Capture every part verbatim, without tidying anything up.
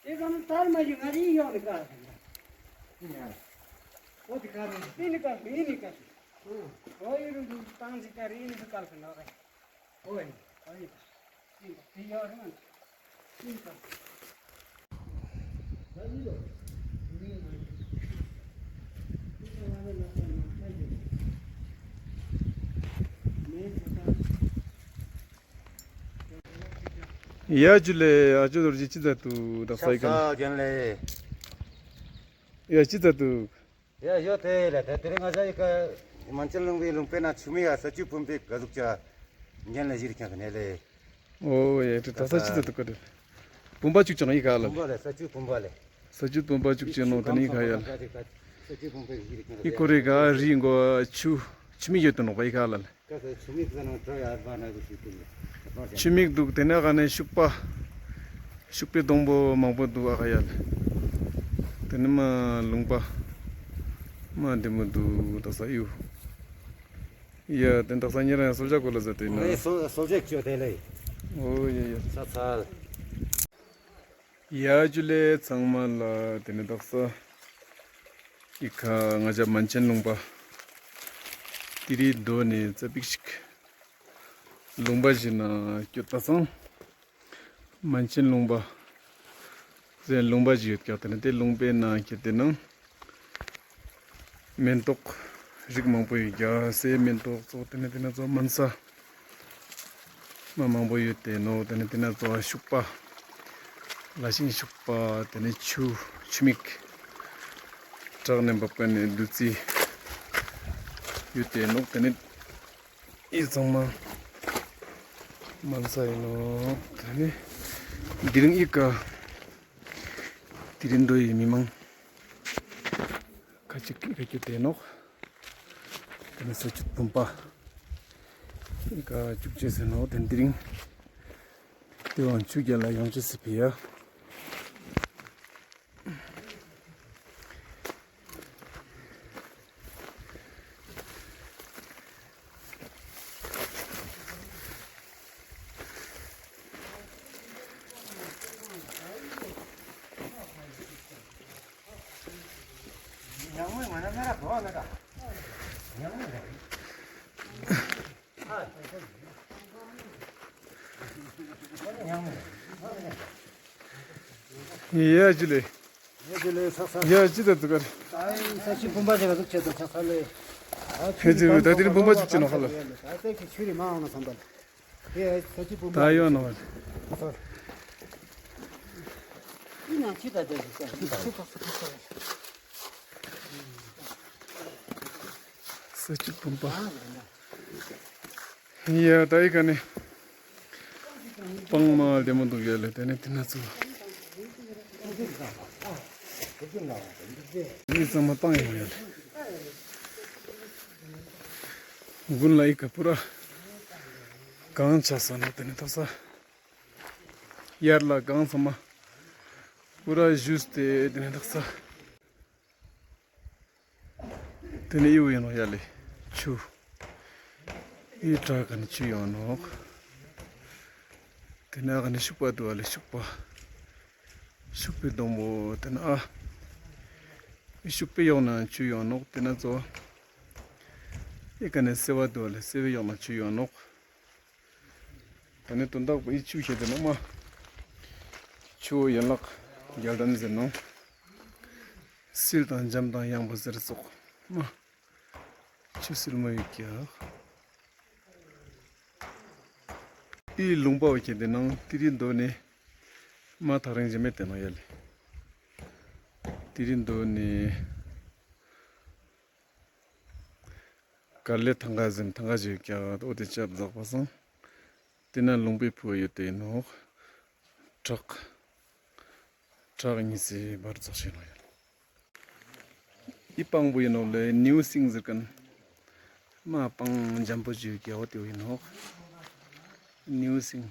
དེ་ཙམ་དར་མ་ཞིག་ང་རིག་ཡོང་ནི་དཀའ་ཟེར་ན། ཨོ་དེ་དཀའ་རེད། དེ་ནི་དཀའ་རེད། ཨེ་ནི་དཀའ་རེད། ཨོ་ཡི་རུ་རུ་བཏང་ཟིག་ཀ་རེད། ཨེ་ནི་སུ་དཀའ་ཟེར་ན་རེད། ཨོ་ཡི་ཨོ་ཡི་དེ་ཡོད་རེད། ཨེ་ནི་དཀའ་རེད། ཡ་ཇུ་ལེ། ཨ་ཇོ་རྡོ་རྗེ་ཅི་ཙ་དུ་ད་ས་ཡི་ཤམ་ག་ས་རྒན་ལེ། ཡ་ཅི་ཙ་དུ། ཡ་ཡོད་དེ་ལ་ད་དེ་རིང་ང་ཚ་ཡི་ཀ་མན་ཆད་ལུང་པའི་ལུང་པའི་ནང་ཆུ་མིག་ཡ་ས་ཆུ་བུམ་པའི་ག་ཟུག་ཅག་རྒན་ལ་གཞི་རིགས་ཀྱང་ག་ནས་ལེ། ཨོ་ཡ་དེ་ད་ས་ཅི་ཙ་དུ་ཀ་རེ། བུམ་པ་བཅུག་ཅང་ཡི་ག་ལ་བུམ་པ་ལེ། ས་ཆུ་བུམ་པ་ལེ། ས་ཆུ་བུམ་པ་བཅུག་ཅེ་ནོ་ད་ནི་ག་ཡ་ལ། ས་ཆུ་བུམ་པའི་གཞི་རིགས་ཀྱང་ཡི་ཀོ་རེ་ག་རི་མགོ་ཆུ་ཆུ་མིག་ཡོད་དུ་ནོ་བ་ཡི་ག་ལ་ལེ། ཆུ་མིག་འདུག་དེ་ནས་ག་ནས་ཤུག་པ། ཤུག་པའི་སྡོང་པོ་མང་པོ་འདུག་ཨ་ཁ་ཡ་ལ། དེ་ནས་མ་ལུང་པ་མ་འདི་མོ་འདུག་ད་ས་ཡུ། ཡ་དེ་ད་ས་ཉེ་རང་ཡང་གསོལ་ཇ་གོ་ལ་ཟ་དེ་ན། གསོལ་ཇ་ཅོ་དེ་ལེ། ཨོ་ཡ་ཡ། ས་ཚལ། ཡ་ཇུ་ལེ་ཚང་མ་ལ། དེ་ནས་དག་ས་ཨི་ཁ་ང་ཅག་མན་ཆེན་ལུང་པ་ཏི་རི་རྡོ་ནས་ཙ་པིག་ཞིག་ལུང་པ་ཞིག་ན་སྐྱོད་ད་སོང་། མན་ཆེན་ལུང་པ་ཟེར་ལུང་པ་ཞིག་ཡོད་ཀྱག་དེ་ནས་དེ་ལུང་པའི་ནང་ཁྱེར་དེ་ནང་། མེན་ཏོག་རིགས་མང་པོ་ཡོད་ཀྱག་སའི་མེན་ཏོག་ཙོགས་དེ་ནས་དེ་ན་ཙོགས་མན་ས་མ་མང་པོ་ཡོད་དེ་ནོ། དེ་ནས་དེ་ན་ཙོགས་ཤུག་པ་ལ་ཤིང་ཤུག་པ་དེ་ནས་ཆུ་ཆུ་མིག་བྲག་ནས་འབབ་ཀ་ནས་བདུད་རྩི་ཡོད་དེ་ནོ། དེ་ནས་ཨི་ཚང་མ་མན་ས་ཡིན་ནོ། དེ་ནས་དེ་རིང་ཨི་ཀ་དེ་རིང་འགྲོ་ཡི་མི་མང་ཁ་ཅིག་གི་ཁ་ཅིག་དེ་ནོག་དེ་ནས་ས་ཆུ་བུམ་པ་ཁ་ཅིག་ཅེས་ཟེར་ནོག་དེ་དེ་རིང་དེ་བང་ཆུ་རྒྱལ་ལ་ཡོང་ཅེས་སི་ཕི་ཡ། ཡ་ཇུ་ལེ། ཡ་ཇུ་ལེ་ཚག་ཚག་ཡ་ཇི་ད་དུ་གར། ས་ཆུ་བུམ་པ་ཞིག་ག་ཟུག་ཆེད་དུ་ཆགས་ས་ལེ། ཧེ་ཇི་ད་དེ་རིང་བུམ་པ་ཅིག་ཅི་ནོ་ཧ་ལ། ད་ལྟའི་གི་ཆུ་རི་མ་འོང་ན་བསམ་པ་ལེ། ད་ཡོད་ནོ། ས་ཆུ་བུམ་པ། ཡ་ད་ཡི་ག་ནས་སྤང་མ་བདེ་མོ་འདུག་ཡ་ལེ། དེ་ནས་དེ་ན་ཚུ་མི་ཚང་མ་སྤང་ཡོང་ཡ་ལེ། དགུན་ལ་ཡི་ག་པུ་ར་གངས་ཆགས་ས་ན་དེ་ནས་ཐོབ་ས། ཡར་ལ་གངས་ཚང་མ་པུ་ར་བཞུས་ཏེ་དེ་ནས་ཐོབ་ས། དེ་ནས་ཨི་བོ་ཡིན་ནོ་ཡ་ལེ་ཆུ། ཨི་བྲག་ག་ནས་ཆུ་ཡོང་ནོ། དེ་ནས་ཨ་ག་ནས་ཤུག་པ་འདུག་ཨ་ལེ་ཤུག་པ། ཤུག་པའི་སྡོང་པོ་དེ་ནས་ཨ། ཤུག་པའི་ཡོག་ན་ཆུ་ཡོང་ནོག་དེ་ནས་ཙོ། ཨི་ག་ནས་སེ་བ་འདུག་ཨ་ལེ་སེ་བའི་ཡོག་ན་ཆུ་ཡོང་ནོག་ད་ནི་དོན་དག་པོ་ཨི་ཆུ་ཤེས་དེ་ནོག་མ། ཆུ་བོ་ཡན་ལག་བརྒྱད་ལྡན་ཟེར་ནོ། བསིལ་དང་འཇམ་དང་ཡངས་པ་ཟེར་སོགས་མ། ཆུ་བསིལ་མོ་ཡོད་ཀྱག་ཨི་ལུང་པ་བ་ཁྱེད་དེ་ནང་ཏི་རི་མདོ་ནས་མ་ཐག་རིང་ཞིག་མེད་དེ་ནང་ཡ་ལེ། ཏི་རི་མདོ་ནས་གར་ལེ་ཐང་ག་ཟིན་ཐང་ག་ཞིག་ཀྱག་འོ་དེ་ཆབ་འཛག་པ་སང་དེ་ན་ལུང་པའི་ཕུ་བ་ཡོད་དེ་ནོག་བྲག་བྲག་ ཁྲག་གཉིས་སི་བར་ཚོགས་ཤིག་ནོ་ཡོད། ཨི་སྤང་པོ་ཡིན་ནོ་ལེ་ནིའུ་སིང་ཟེར་མཁན། མ་སྤང་འཇམ་པོ་ཅིག་གི་འོ་དེ་ཡིན་ནོ། ནིའུ་སིང་།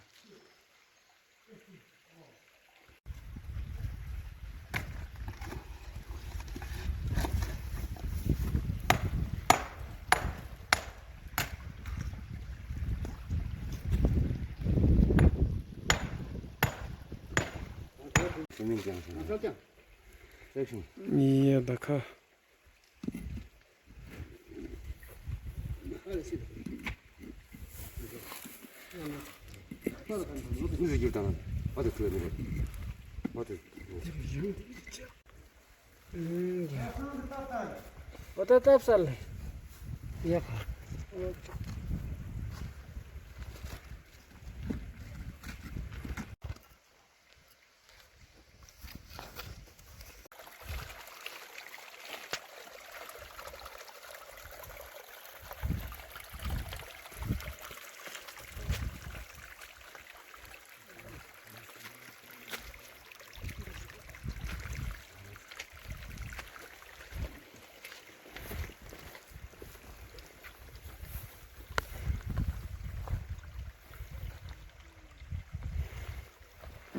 ཡ་ད་ཁ། འོ་ད་སྟབས་ས་ལ་ཡ་ཕ།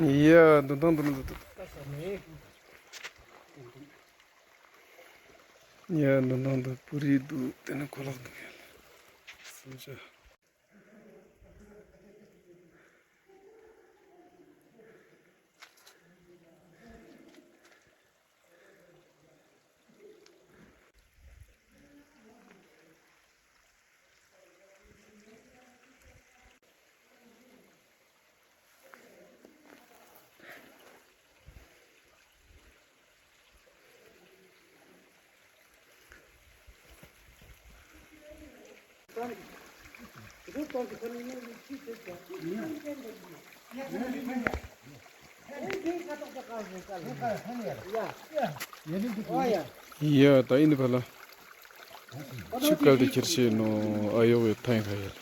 ཡ་འདུན་ཐང་འདུན་འདུན། ཡ་འདུན་ཐང་འདུན། པུ་རི་འདུག་དེ་ནས་གོ་ལག་འདུག་ཡ། སུམ་ཅུ། ཡ་ད་ཨིན་ཕ་ལ། ཆུ་བཀལ་ཏེ་ཁྱེར་ཤེས་ནོ། ཨ་ཡོ་བའི་ཐང་ཁ་ཡལ།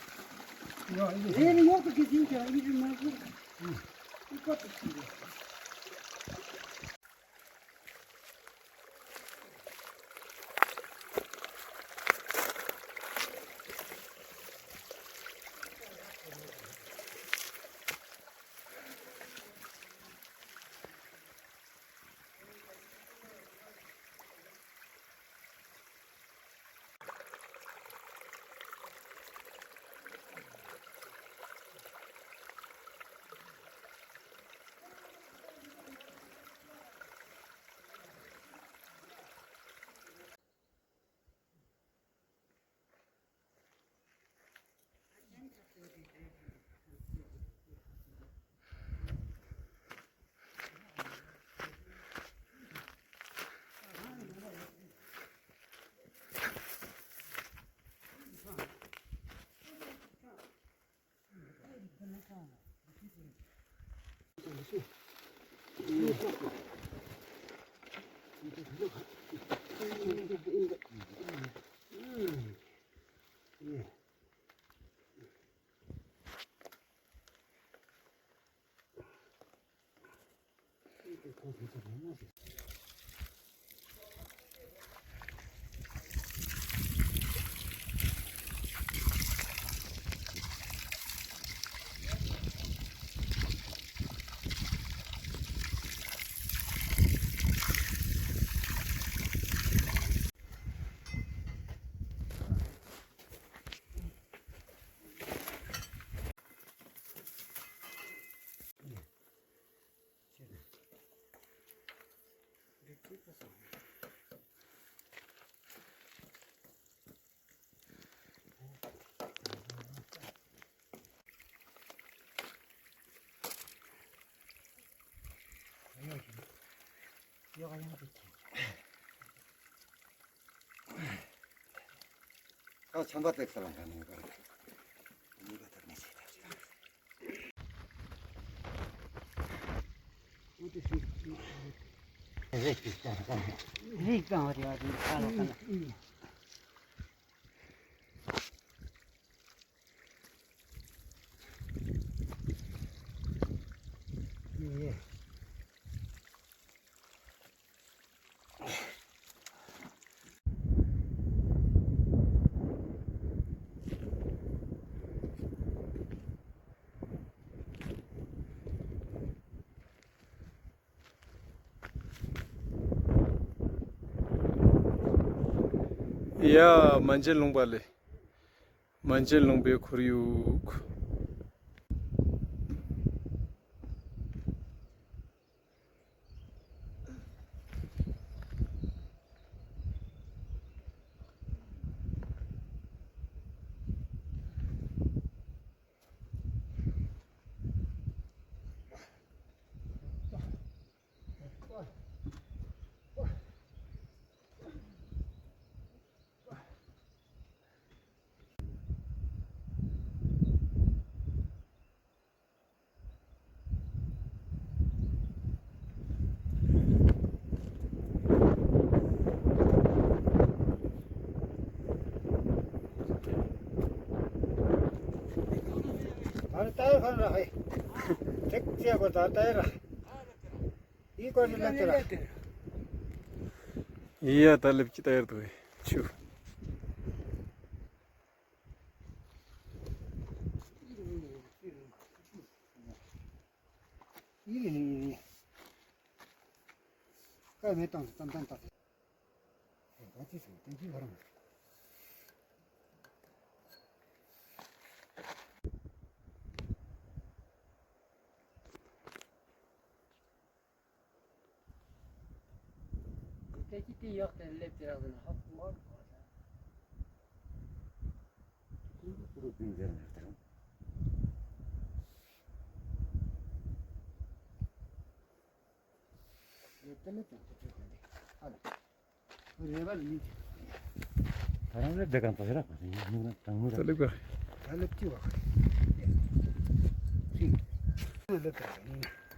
ཁ་ཆམ་པ་ཏེག་ས་ལ་འགྲོ་ནས་ཡོད་པ་རེད། རིགས་དང་རེ་བ་དེ་ཁ་ལ་ཁ་ལ། ཡ། མན་ཇེ་ལུང་པ་ལས། མན་ཇེ་ལུང་པའི་ཁོར་ཡུག་ད་ལྟ་ཡར་ཁ་ར་ཧེ། ཐེག་ཅེ་གོ་ད་ལྟ་ཡར་ར། ཡི་གོ་ནི་ལ་ཏེ་ར། ཡི་ཡ་ད་ལེབ་ཀྱི་ད་ཡར་དུ་ཧེ། ཆུ། ཡི་ནི་ཡི་ནི། ཀ་མེ་ཏང་ཏང་ཏང་ཏང་། རེ་བ་ལ་མི་ད་རང་ལ་འདི་གང་ཚོ་ཡོད་ར་ག་ཡིན་ནུ་ན་དྲང་མོ་ར་ད་ལེབ་ག་ད་ལེབ་ཀྱི་བ་ག་ཡིན་ལེབ་ག་ཡིན།